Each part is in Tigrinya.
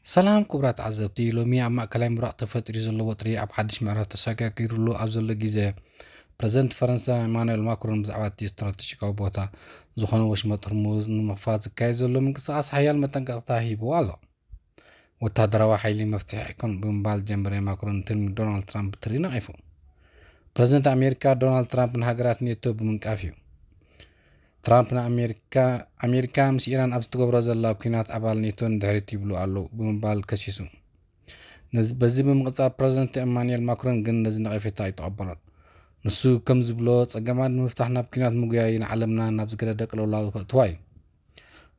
ሰላም ክቡራት ተዓዘብቲ፣ ሎሚ ኣብ ማእከላይ ምብራቕ ተፈጢሩ ዘሎ ወጥሪ ኣብ ሓድሽ ምዕራፍ ተሰጋጊሩሉ ኣብ ዘሎ ግዜ፣ ፕረዚደንት ፈረንሳ ኢማኑኤል ማክሮን ብዛዕባ እቲ ስትራተጂካዊ ቦታ ዝኾነ ወሽመጥ ሆርሙዝ ንምኽፋት ዝካየድ ዘሎ ምንቅስቓስ ሓያል መጠንቀቕታ ሂቡ ኣሎ። ወታደራዊ ሓይሊ መፍትሒ ኣይኮን ብምባል ጀምበረ ማክሮን ትልሚ ዶናልድ ትራምፕ ብትሪ ነቒፉ። ፕረዚደንት ኣሜሪካ ዶናልድ ትራምፕ ንሃገራት ኔቶ ብምንቃፍ እዩ። ትራምፕ ንኣሜሪካ ኣሜሪካ ምስ ኢራን ኣብ ዝትገብሮ ዘላ ኲናት ኣባል ኔቶ ንድሕሪት ይብሉ ኣለዉ ብምባል ከሲሱ። ነዚ በዚ ብምቕጻል ፕረዚደንት ኤማኑኤል ማክሮን ግን ነዚ ነቐፌታ ኣይተቐበሎን። ንሱ ከም ዝብሎ ጸገማት ንምፍታሕ ናብ ኲናት ምጉያይ ንዓለምና ናብ ዝገደደ ቅልውላው ከእትዋ እዩ።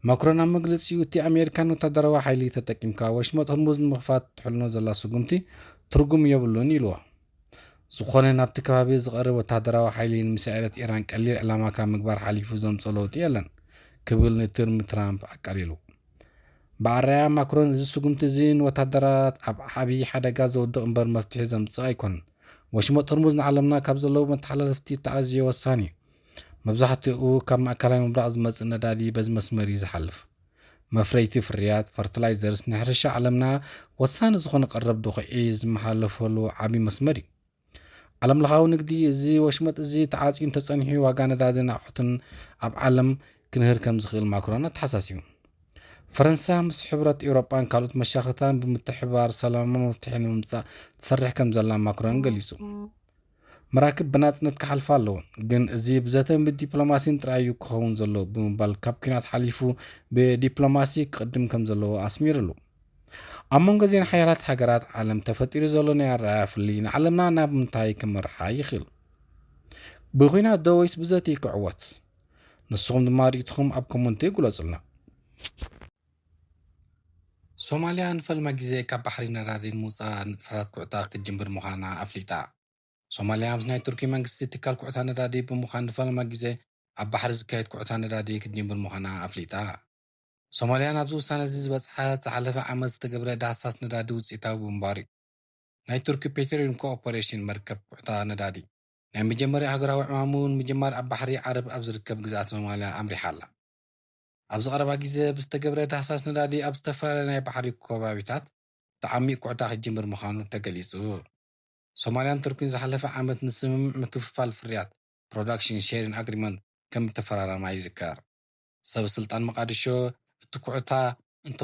ማክሮን ኣብ መግለጺኡ እቲ ኣሜሪካን ወታደራዊ ሓይሊ ተጠቂምካ ወሽመጥ ሆርሙዝ ንምኽፋት ትሕልኖ ዘላ ስጉምቲ ትርጉም የብሉን ኢልዎ። ዝኾነ ናብቲ ከባቢ ዝቐርብ ወታደራዊ ሓይሊ ንሚሳኤላት ኢራን ቀሊል ዕላማ ካብ ምግባር ሓሊፉ ዘምጾ ለውጢ የለን ክብል ንትርሚ ትራምፕ ኣቃሊሉ። ብኣረኣያ ማክሮን እዚ ስጉምቲ እዚ ንወታደራት ኣብ ዓብዪ ሓደጋ ዘውድቕ እምበር መፍትሒ ዘምጽእ ኣይኮነን። ወሽመጥ ሆርሙዝ ንዓለምና ካብ ዘለዉ መተሓላለፍቲ ተኣዝዮ ወሳኒ እዩ። መብዛሕትኡ ካብ ማእከላይ ምብራቕ ዝመጽእ ነዳዲ በዚ መስመር እዩ ዝሓልፍ። መፍረይቲ ፍርያት ፈርቲላይዘርስ ንሕርሻ ዓለምና ወሳኒ ዝኾነ ቀረብ ድኹዒ ዝመሓላለፈሉ ዓቢ መስመር እዩ። ዓለምለኻዊ ንግዲ እዚ ወሽመጥ እዚ ተዓጽዩ እንተጸኒሑ ዋጋ ነዳድን ኣቑሑትን ኣብ ዓለም ክንህር ከም ዝኽእል ማክሮን ኣተሓሳሲቡ። ፈረንሳ ምስ ሕብረት ኤውሮጳን ካልኦት መሻርክታን ብምትሕብባር ሰላማዊ መፍትሒ ንምምጻእ ትሰርሕ ከም ዘላ ማክሮን ገሊጹ። መራክብ ብናጽነት ክሓልፋ ኣለወን፣ ግን እዚ ብዘተን ብዲፕሎማሲን ጥራይ እዩ ክኸውን ዘለዎ ብምባል ካብ ኲናት ሓሊፉ ብዲፕሎማሲ ክቕድም ከም ዘለዎ ኣስሚሩሉ። ኣብ መንጎ እዘን ሓያላት ሃገራት ዓለም ተፈጢሩ ዘሎ ናይ ኣረኣእያ ፍልልይ ንዓለምና ናብ ምንታይ ክመርሓ ይኽእል? ብኲናት ዶ ወይስ ብዘተ ክዕወት? ንስኹም ድማ ርእይቶኹም ኣብ ኮመንት ግለጹልና። ሶማልያ ንፈለማ ግዜ ካብ ባሕሪ ነዳዲ ንምውጻእ ንጥፈታት ኩዕታ ክትጅምር ምዃና ኣፍሊጣ። ሶማልያ ምስ ናይ ቱርኪ መንግስቲ ትካል ኩዕታ ነዳዲ ብምዃን ንፈለማ ግዜ ኣብ ባሕሪ ዝካየድ ኩዕታ ነዳዲ ክትጅምር ምዃና ኣፍሊጣ። ሶማልያ ናብዚ ውሳነ እዚ ዝበጽሐት ዝሓለፈ ዓመት ዝተገብረ ዳህሳስ ነዳዲ ውጽኢታዊ ብምንባሩ እዩ። ናይ ቱርኪ ፔትሮሊየም ኮርፖሬሽን መርከብ ኩዕታ ነዳዲ ናይ መጀመርያ ሃገራዊ ዕማሙ ንምጅማር ኣብ ባሕሪ ዓረብ ኣብ ዝርከብ ግዝኣት ሶማልያ ኣምሪሓ ኣላ። ኣብዚ ቀረባ ግዜ ብዝተገብረ ዳህሳስ ነዳዲ ኣብ ዝተፈላለዩ ናይ ባሕሪ ከባቢታት ተዓሚቕ ኩዕታ ክጅምር ምዃኑ ተገሊጹ። ሶማልያን ቱርኪን ዝሓለፈ ዓመት ንስምምዕ ምክፍፋል ፍርያት፣ ፕሮዳክሽን ሼሪን ኣግሪመንት፣ ከም እተፈራረማ ይዝከር። ሰብ ስልጣን መቃድሾ እቲ ኩዕታ እንተ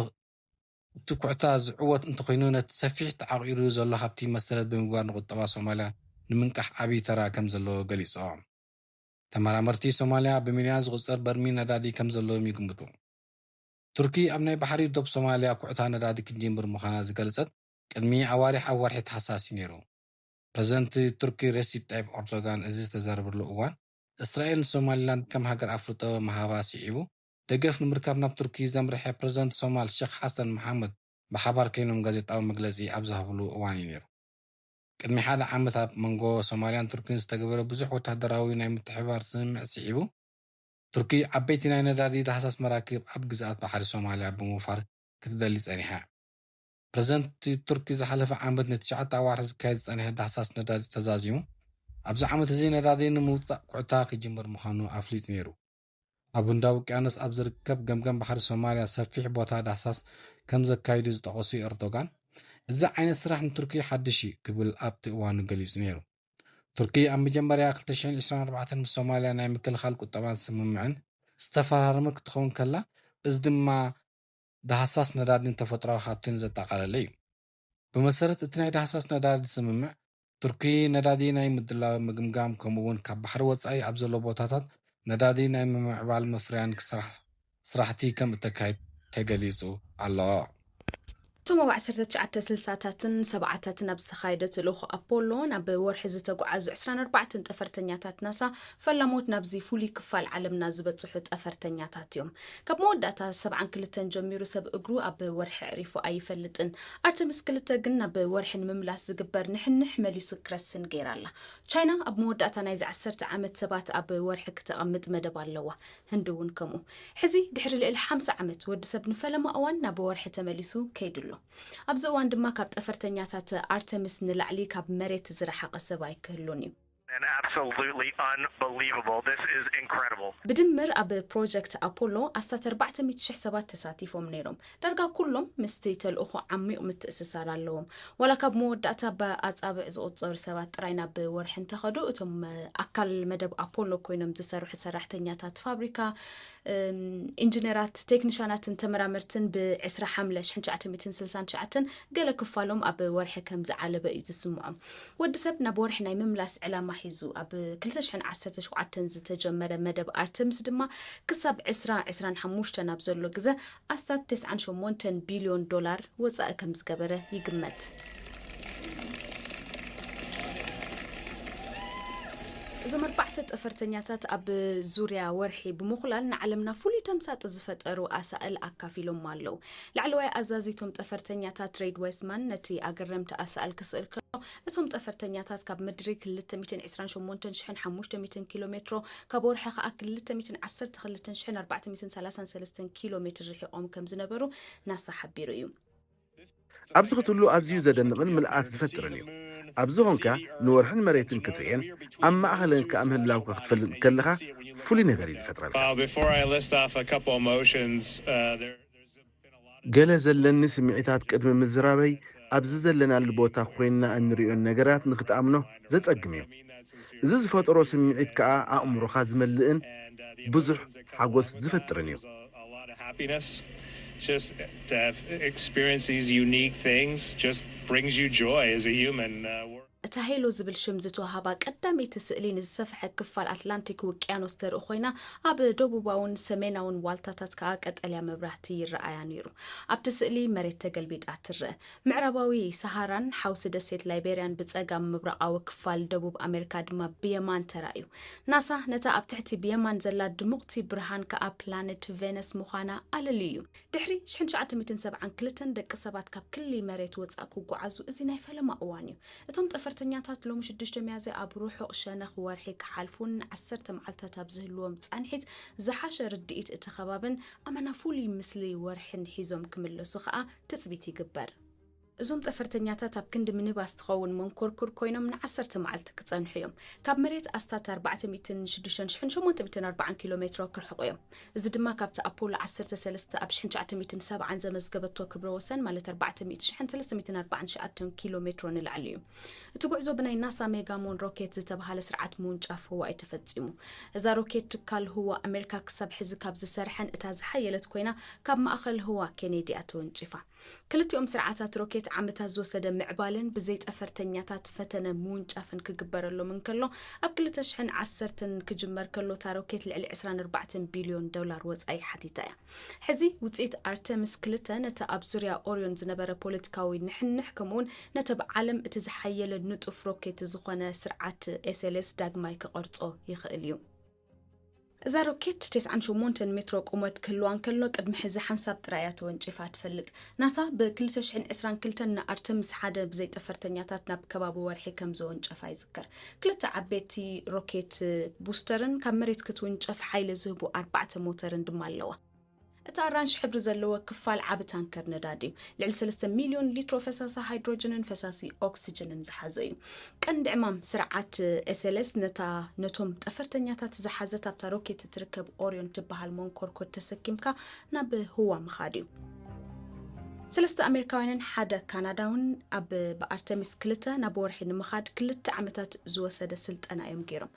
እቲ ኩዕታ ዝዕወት እንተኾይኑ ነቲ ሰፊሕ ተዓቂሩ ዘሎ ሃብቲ መሰረት ብምግባር ንቁጠባ ሶማልያ ንምንቃሕ ዓብዪ ተራ ከም ዘለዎ ገሊጾም። ተመራመርቲ ሶማልያ ብሚልዮናት ዝቑጸር በርሚል ነዳዲ ከም ዘለዎም ይግምቱ። ቱርኪ ኣብ ናይ ባሕሪ ዶብ ሶማልያ ኩዕታ ነዳዲ ክትጅምር ምዃና ዝገለጸት ቅድሚ ኣዋርሕ ኣብ ወርሒ ታሕሳስ እዩ ነይሩ። ፕረዚደንት ቱርኪ ረሲፕ ጣይብ ኤርዶጋን እዚ ዝተዛረበሉ እዋን እስራኤል ንሶማሊላንድ ከም ሃገር ኣፍልጦ ምሃባ ስዒቡ ደገፍ ንምርካብ ናብ ቱርኪ ዘምርሐ ፕረዚደንት ሶማል ሸኽ ሓሰን መሓመድ ብሓባር ኮይኖም ጋዜጣዊ መግለጺ ኣብ ዝሃብሉ እዋን እዩ ነይሩ። ቅድሚ ሓደ ዓመት ኣብ መንጎ ሶማልያን ቱርኪን ዝተገበረ ብዙሕ ወታደራዊ ናይ ምትሕብባር ስምምዕ ስዒቡ ቱርኪ ዓበይቲ ናይ ነዳዲ ዳህሳስ መራክብ ኣብ ግዝኣት ባሕሪ ሶማልያ ብምውፋር ክትደሊ ጸኒሓ። ፕረዚደንት ቱርኪ ዝሓለፈ ዓመት ንትሽዓተ ኣዋርሕ ዝካየድ ዝጸንሐ ዳህሳስ ነዳዲ ተዛዚሙ ኣብዚ ዓመት እዚ ነዳዲ ንምውጻእ ኩዕታ ክጅምር ምዃኑ ኣፍሊጡ ነይሩ። ኣብ ህንዳዊ ውቅያኖስ ኣብ ዝርከብ ገምገም ባሕሪ ሶማልያ ሰፊሕ ቦታ ዳህሳስ ከም ዘካይዱ ዝጠቐሱ ኤርዶጋን፣ እዚ ዓይነት ስራሕ ንቱርኪ ሓድሽ እዩ ክብል ኣብቲ እዋኑ ገሊጹ ነይሩ። ቱርኪ ኣብ መጀመርያ ክልተ ሽሕን ዕስራን ኣርባዕተን ምስ ሶማልያ ናይ ምክልኻል ቁጠባን ስምምዕን ዝተፈራረመት ክትኸውን ከላ፣ እዚ ድማ ዳህሳስ ነዳድን ተፈጥሮኣዊ ሃብትን ዘጠቓለለ እዩ። ብመሰረት እቲ ናይ ዳህሳስ ነዳዲ ስምምዕ፣ ቱርኪ ነዳዲ ናይ ምድላው፣ ምግምጋም፣ ከምኡ እውን ካብ ባሕሪ ወጻኢ ኣብ ዘሎ ቦታታት ነዳዲ ናይ ምምዕባል ምፍርያን ክስራሕ ስራሕቲ ከም እተካይድ ተገሊጹ ኣሎ። እቶም ኣብ ዓሰርተ ትሽዓተ ስልሳታትን ሰብዓታትን ኣብ ዝተኻየደ ተልእኾ ኣፖሎ ናብ ወርሒ ዝተጓዓዙ ዕስራን ኣርባዕተን ጠፈርተኛታት ናሳ ፈላሞት ናብዚ ፍሉይ ክፋል ዓለምና ዝበጽሑ ጠፈርተኛታት እዮም። ካብ መወዳእታ ሰብዓን ክልተን ጀሚሩ ሰብ እግሩ ኣብ ወርሒ ኣዕሪፉ ኣይፈልጥን። ኣርተሚስ ክልተ ግን ናብ ወርሒ ንምምላስ ዝግበር ንሕንሕ መሊሱ ክረስን ገይራ ኣላ። ቻይና ኣብ መወዳእታ ናይዚ ዓሰርተ ዓመት ሰባት ኣብ ወርሒ ክተቐምጥ መደብ ኣለዋ። ህንዲ እውን ከምኡ። ሕዚ ድሕሪ ልዕሊ ሓምሳ ዓመት ወዲ ሰብ ንፈለማ እዋን ናብ ወርሒ ተመሊሱ ከይዱ ኣሎ። ኣብዚ እዋን ድማ ካብ ጠፈርተኛታት ኣርተሚስ ንላዕሊ ካብ መሬት ዝረሓቐ ሰብ ኣይክህሉን እዩ። and absolutely unbelievable. This is incredible. ብድምር ኣብ ፕሮጀክት ኣፖሎ ኣስታት ኣርባዕተ ሚእቲ ሽሕ ሰባት ተሳቲፎም ነይሮም። ዳርጋ ኩሎም ምስቲ ተልእኾ ዓሚቕ ምትእስሳር ኣለዎም። ዋላ ካብ መወዳእታ ብኣጻብዕ ዝቑጸሩ ሰባት ጥራይ ናብ ወርሒ እንተኸዱ፣ እቶም ኣካል መደብ ኣፖሎ ኮይኖም ዝሰርሑ ሰራሕተኛታት ፋብሪካ፣ ኢንጂነራት፣ ቴክኒሻናትን ተመራመርትን ብ ዕስራ ሓምለ ሽሕን ትሽዓተ ሚእትን ስልሳን ትሽዓተን ገለ ክፋሎም ኣብ ወርሒ ከም ዝዓለበ እዩ ዝስምዖም። ወዲ ሰብ ናብ ወርሒ ናይ ምምላስ ዕላማ ሒዙ ኣብ ክልተ ሽሕን ዓሰርተ ሸውዓተን ዝተጀመረ መደብ ኣርተምስ ድማ ክሳብ ዕስራ ዕስራን ሓሙሽተን ኣብ ዘሎ ግዘ ኣስታት ተስዓን ሸሞንተን ቢልዮን ዶላር ወፃኢ ከም ዝገበረ ይግመት። እዞም ኣርባዕተ ጠፈርተኛታት ኣብ ዙርያ ወርሒ ብምኹላል ንዓለምና ፍሉይ ተምሳጥ ዝፈጠሩ ኣሳእል ኣካፊሎም ኣለዉ። ላዕለዋይ ኣዛዚ እቶም ጠፈርተኛታት ሬድ ዌስማን ነቲ ኣገረምቲ ኣሳእል ክስእል ከሎ፣ እቶም ጠፈርተኛታት ካብ ምድሪ ክልተ ሚእትን ዕስራን ሸሞንተን ሽሕን ሓሙሽተ ሚእትን ኪሎ ሜትሮ፣ ካብ ወርሒ ከኣ ክልተ ሚእትን ዓሰርተ ክልተን ሽሕን ኣርባዕተ ሚእትን ሰላሳን ሰለስተን ኪሎ ሜትር ርሒቖም ከም ዝነበሩ ናሳ ሓቢሩ እዩ። ኣብዚ ክትህሉ ኣዝዩ ዘደንቕን ምልኣት ዝፈጥርን እዩ። ኣብዚ ኾንካ ንወርሕን መሬትን ክትርእየን ኣብ ማእኸለን ከኣ ምህላውካ ክትፈልጥ ከለኻ ፍሉይ ነገር እዩ ዝፈጥረልካ። Uh, before I list off a couple emotions, uh, there, there's been a lot of ገለ ዘለኒ ስምዒታት ቅድሚ ምዝራበይ ኣብዚ ዘለናሉ ቦታ ኮይንና እንሪኦን ነገራት ንክትኣምኖ ዘጸግም እዩ። እዚ ዝፈጠሮ ስምዒት ከኣ ኣእምሮኻ ዝመልእን ብዙሕ ሓጎስ ዝፈጥርን እዩ። a lot of happiness. Just to have experience these unique things just brings you joy as a human. Uh, we're- እታ ሄሎ ዝብል ሽም ዝተዋህባ ቀዳመይቲ ስእሊ ንዝሰፍሐ ክፋል ኣትላንቲክ ውቅያኖስ ተርኢ ኮይና፣ ኣብ ደቡባውን ሰሜናውን ዋልታታት ከኣ ቀጠልያ መብራህቲ ይረኣያ ነይሩ። ኣብቲ ስእሊ መሬት ተገልቢጣ ትረአ። ምዕራባዊ ሰሃራን ሓውሲ ደሴት ላይቤርያን ብጸጋም ምብራቓዊ ክፋል ደቡብ ኣሜሪካ ድማ ብየማን ተራእዩ። ናሳ ነታ ኣብ ትሕቲ ብየማን ዘላ ድሙቕቲ ብርሃን ከኣ ፕላኔት ቬነስ ምዃና ኣለልዩ እዩ። ድሕሪ ሽሕን ትሽዓተ ሚእትን ሰብዓን ክልተን ደቂ ሰባት ካብ ክሊ መሬት ወጻእ ክጓዓዙ እዚ ናይ ፈለማ እዋን እዩ። እቶም ጠፈርተኛታት ሎሚ ሽዱሽተ ሚያዝያ ኣብ ርሑቕ ሸነኽ ወርሒ ክሓልፉን ንዓሰርተ መዓልታት ኣብ ዝህልዎም ጻንሒት ዝሓሸ ርድኢት እቲ ከባብን ኣመና ፍሉይ ምስሊ ወርሕን ሒዞም ክምለሱ ከኣ ትጽቢት ይግበር። እዞም ጠፈርተኛታት ኣብ ክንዲ ሚኒባስ ትኸውን መንኮርኩር ኮይኖም ንዓሰርተ መዓልቲ ክጸንሑ እዮም። ካብ መሬት ኣስታት ኣርባዕተ ሚእትን ሽዱሽተን ሽሕን ሸሞንተ ሚእትን ኣርባዓን ኪሎ ሜትሮ ክርሕቑ እዮም። እዚ ድማ ካብቲ ኣፖሎ ዓሰርተ ሰለስተ ኣብ ሽሕን ትሽዓተ ሚእትን ሰብዓን ዘመዝገበቶ ክብረ ወሰን፣ ማለት ኣርባዕተ ሚእቲ ሽሕን ሰለስተ ሚእትን ኣርባዓን ትሽዓተን ኪሎ ሜትሮ ንላዕሊ እዩ። እቲ ጉዕዞ ብናይ ናሳ ሜጋሞን ሮኬት ዝተባህለ ስርዓት ምውንጫፍ ህዋ እዩ ተፈጺሙ። እዛ ሮኬት ትካል ህዋ ኣሜሪካ ክሳብ ሕዚ ካብ ዝሰርሐን እታ ዝሓየለት ኮይና፣ ካብ ማእኸል ህዋ ኬኔዲ እያ ተወንጪፋ። ክልቲኦም ስርዓታት ሮኬት ዓመታት ዝወሰደ ምዕባለን ብዘይ ጠፈርተኛታት ፈተነ ምውንጫፍን ክግበረሎም እንከሎ፣ ኣብ ክልተ ሽሕን ዓሰርተን ክጅመር ከሎ እታ ሮኬት ልዕሊ ዕስራን ኣርባዕተን ቢልዮን ዶላር ወጻኢ ሓቲታ እያ። ሕዚ ውጽኢት ኣርተምስ ክልተ ነቲ ኣብ ዙርያ ኦርዮን ዝነበረ ፖለቲካዊ ንሕንሕ፣ ከምኡውን ነቲ ኣብ ዓለም እቲ ዝሓየለ ንጡፍ ሮኬት ዝኾነ ስርዓት ኤስኤልኤስ ዳግማይ ክቐርጾ ይኽእል እዩ። እዛ ሮኬት ተስዓን ሸሞንተን ሜትሮ ቁመት ክህልዋ እንከሎ፣ ቅድሚ ሕዚ ሓንሳብ ጥራይ እያ ተወንጪፋ ትፈልጥ። ናሳ ብ ክልተ ሽሕን ዕስራን ክልተን ንኣርተምስ ሓደ ብዘይ ጠፈርተኛታት ናብ ከባቢ ወርሒ ከም ዘወንጨፋ ይዝከር። ክልተ ዓበይቲ ሮኬት ቡስተርን ካብ መሬት ክትውንጨፍ ሓይሊ ዝህቡ ኣርባዕተ ሞተርን ድማ ኣለዋ። እቲ ኣራንሺ ሕብሪ ዘለዎ ክፋል ዓቢ ታንከር ነዳዲ እዩ። ልዕሊ ሰለስተ ሚልዮን ሊትሮ ፈሳሲ ሃይድሮጅንን ፈሳሲ ኦክሲጅንን ዝሓዘ እዩ። ቀንዲ ዕማም ስርዓት ኤስኤልኤስ ነታ ነቶም ጠፈርተኛታት ዝሓዘት ኣብታ ሮኬት እትርከብ ኦርዮን ትበሃል መንኮርኮር ተሰኪምካ ናብ ህዋ ምኻድ እዩ። ሰለስተ ኣሜሪካውያንን ሓደ ካናዳውን ኣብ ብኣርተሚስ ክልተ ናብ ወርሒ ንምኻድ ክልተ ዓመታት ዝወሰደ ስልጠና እዮም ገይሮም።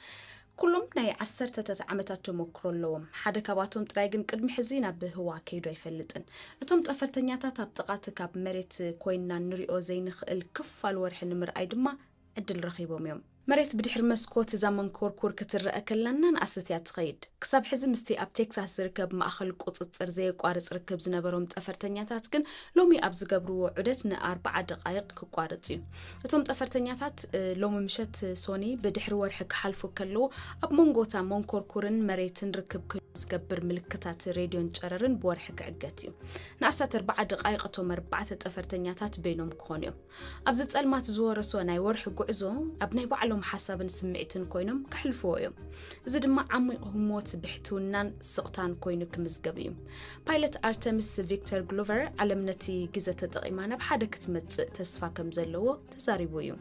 ኩሎም ናይ ዓሰርተታት ዓመታት ተመክሮ ኣለዎም። ሓደ ካብኣቶም ጥራይ ግን ቅድሚ ሕዚ ናብ ህዋ ከይዱ ኣይፈልጥን። እቶም ጠፈርተኛታት ኣብ ጥቓ እቲ ካብ መሬት ኮይንና ንሪኦ ዘይንኽእል ክፋል ወርሒ ንምርኣይ ድማ ዕድል ረኺቦም እዮም። መሬት ብድሕሪ መስኮት እዛ መንኮርኩር ክትረአ ከላ እናንኣሰት እያ ትኸይድ። ክሳብ ሕዚ ምስቲ ኣብ ቴክሳስ ዝርከብ ማእኸል ቁጽጽር ዘየቋርጽ ርክብ ዝነበሮም ጠፈርተኛታት ግን ሎሚ ኣብ ዝገብርዎ ዑደት ንኣርብዓ ደቓይቕ ክቋርጽ እዩ። እቶም ጠፈርተኛታት፣ እ፣ ሎሚ ምሸት ሶኒ ብድሕሪ ወርሒ ክሓልፉ ከለዉ ኣብ መንጎ እታ መንኮርኩርን መሬትን ርክብ ክህሉ ዝገብር ምልክታት ሬድዮን ጨረርን ብወርሒ ክዕገት እዩ። ንኣስታት ኣርብዓ ደቓይቕ እቶም ኣርባዕተ ጠፈርተኛታት በይኖም ክኾኑ እዮም። ኣብዚ ጸልማት ዝወረሶ ናይ ወርሒ ጉዕዞ ኣብ ናይ ባዕሎም ሓሳብን ስምዒትን ኮይኖም ከሕልፍዎ እዮም። እዚ ድማ ዓሚቕ ህሞት፣ ብሕትውናን ስቕታን ኮይኑ ክምዝገብ እዩ። ፓይለት ኣርተሚስ ቪክተር ግሎቨር፣ ዓለም ነቲ ግዘ ተጠቒማ ናብ ሓደ ክትመጽእ ተስፋ ከም ዘለዎ ተዛሪቡ እዩ።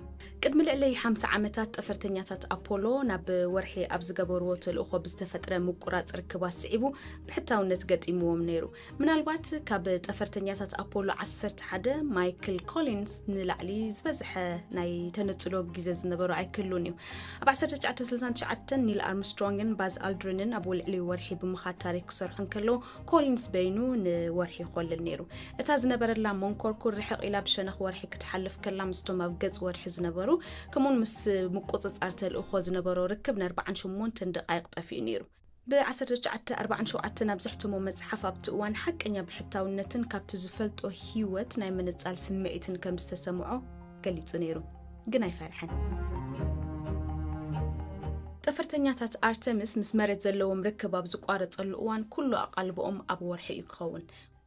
ቅድሚ ልዕሊ ሓምሳ ዓመታት፣ ጠፈርተኛታት ኣፖሎ ናብ ወርሒ ኣብ ዝገበርዎ ተልእኾ ብዝተፈጥረ ምቁራጽ ርክባት ስዒቡ ብሕታውነት ገጢምዎም ነይሩ። ምናልባት ካብ ጠፈርተኛታት ኣፖሎ ዓሰርተ ሓደ፣ ማይክል ኮሊንስ ንላዕሊ ዝበዝሐ ናይ ተነጽሎ ግዜ ዝነበሮ ኣይክህሉን እዩ። ኣብ ዓሰርተ ትሽዓተ ስልሳን ትሽዓተን፣ ኒል ኣርምስትሮንግን ባዝ ኣልድሪንን ኣብ ልዕሊ ወርሒ ብምኻድ ታሪኽ ክሰርሑ እንከለዉ፣ ኮሊንስ በይኑ ንወርሒ ይኾልል ነይሩ። እታ ዝነበረላ መንኮርኩር ርሕቕ ኢላ ብሸነኽ ወርሒ ክትሓልፍ ከላ፣ ምስቶም ኣብ ገጽ ወርሒ ዝነበሩ፣ ከምኡውን ምስ ምቁጽጻር ተልእኾ ዝነበሮ ርክብ ንኣርባዓን ሸሞንተን ደቓይቕ ጠፊኡ ነይሩ። ብ1947 ኣብ ዘሕተሞ መጽሓፍ፣ ኣብቲ እዋን ሓቀኛ ብሕታውነትን ካብቲ ዝፈልጦ ህይወት ናይ ምንጻል ስምዒትን ከም ዝተሰምዖ ገሊጹ ነይሩ፣ ግን ኣይፈርሐን። ጠፈርተኛታት ኣርተምስ ምስ መሬት ዘለዎም ርክብ ኣብ ዝቋረጸሉ እዋን፣ ኩሉ ኣቓልቦኦም ኣብ ወርሒ እዩ ክኸውን።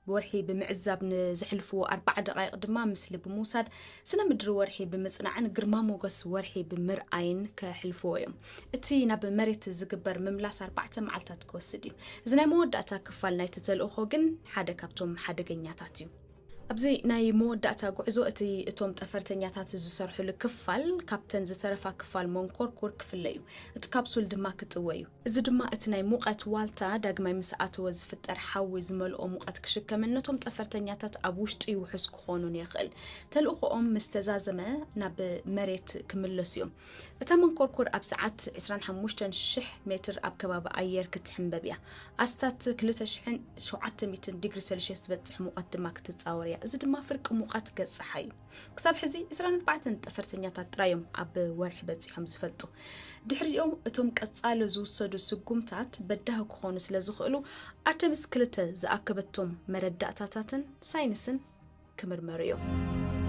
ብወርሒ ብምዕዛብ ንዝሕልፍዎ ኣርባዓ ደቓይቕ ድማ ምስሊ ብምውሳድ፣ ስነ ምድሪ ወርሒ ብምጽናዕን ግርማ ሞገስ ወርሒ ብምርኣይን ከሕልፍዎ እዮም። እቲ ናብ መሬት ዝግበር ምምላስ ኣርባዕተ መዓልታት ክወስድ እዩ። እዚ ናይ መወዳእታ ክፋል ናይቲ ተልእኾ ግን ሓደ ካብቶም ሓደገኛታት እዩ። ኣብዚ ናይ መወዳእታ ጉዕዞ፣ እቲ እቶም ጠፈርተኛታት ዝሰርሕሉ ክፋል ካብተን ዝተረፋ ክፋል መንኮርኩር ክፍለ እዩ። እቲ ካፕሱል ድማ ክጥወ እዩ። እዚ ድማ እቲ ናይ ሙቐት ዋልታ ዳግማይ ምስ ኣተወ ዝፍጠር ሓዊ ዝመልኦ ሙቐት ክሽከምን ነቶም ጠፈርተኛታት ኣብ ውሽጢ ውሑስ ክኾኑን የኽእል። ተልእኾኦም ምስ ተዛዘመ ናብ መሬት ክምለሱ እዮም። እታ መንኮርኩር ኣብ ሰዓት ዕስራን ሓሙሽተን ሽሕ ሜትር ኣብ ከባቢ ኣየር ክትሕንበብ እያ። ኣስታት ክልተ ሽሕን ሸውዓተ ሚእትን ዲግሪ ሴልሽየስ ዝበጽሕ ሙቐት ድማ ክትጻወር እያ። እዚ ድማ ፍርቂ ሙቐት ገጽ ጸሓይ እዩ። ክሳብ ሕዚ ዕስራን ኣርባዕተን ጠፈርተኛታት ጥራይ እዮም ኣብ ወርሒ በጺሖም ዝፈልጡ። ድሕሪኦም እቶም ቀጻሊ ዝውሰዱ ስጉምታት በዳሂ ክኾኑ ስለ ዝኽእሉ፣ ኣርተሚስ ክልተ ዝኣከበቶም መረዳእታታትን ሳይንስን ክምርመሩ እዮም።